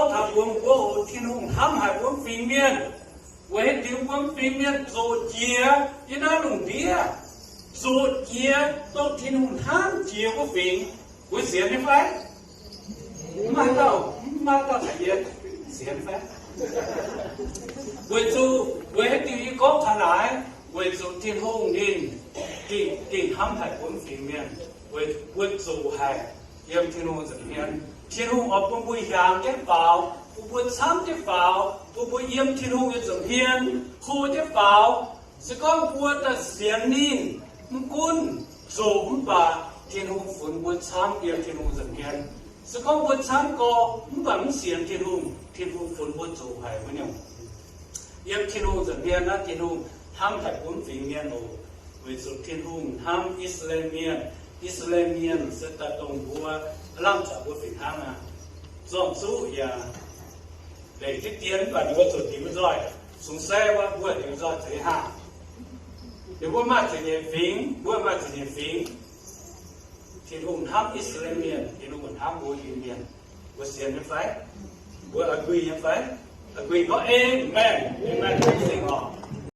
gorngv taux mbuo, mbuo oc, Tin-Hungh hnamv haic mbuo mv fingx mienh. Weic haaix diuc mbuo mv fingx mienh zoqc jiex yiem naaiv lungh ndiev, zoqc jiex dongh Tin-Hungh hnamv jiex wuov fingx? Mbuo sienx nyei fai? Mv maaih dauh, mv maaih dauh caux yie sienx fai? Weic zuqc, weic haaix diuc yie gorngv taux naaiv? Weic zuqc Tin-Hungh ninh gengh, gengh hnamv haic mbuo mv fingx mienh, weic mbuo zoqc haic yiem Tin-Hungh nza'hmien. Tin-Hungh oix bun mbuo hiaangx jienv faaux, bun mbuo camv jienv faaux, bun mbuo yiem Tin-Hungh nyei nza'hmien hlo jienv faaux. Se gorngv mbuo daaih sienx ninh, mv gunv zoqc mv baac Tin-Hungh funx mbuo camv yiem Tin-Hungh nza'hmien. Se gorngv mbuo camv gorx mv baac mv sienx Tin-Hungh, Tin-Hungh funx mbuo zoqc haic wuov nyungc. Yiem Tin-Hungh nza'hmien naaiv, Tin-Hungh hnamv haic mbuo mv fingx mienh oc. Weic zuqc Tin-Hungh hnamv I^saa^laa^en Mienh. I^saa^laa^en Mienh se daaih dongh mbuo, lamh zanc mbuo fih hnangv aqv. Zorng-zuqv yaac leic jienv dien, mv baac ninh mbuo zuqc ndiux nzoih. Sungx se wuov mbuo ndiux nzoih zeix haac. Ninh mbuo maaih zuqc nyeic fingx, mbuo maaih zuqc nyeic fingx. Tin-Hungh hnamv I^saa^laa^en Mienh, Tin-Hungh hnamv mbuo Iu-Mienh. Mbuo sienx nyei fai? Mbuo agree nyei fai? Agree gorngv amen. Amen. Singx oc.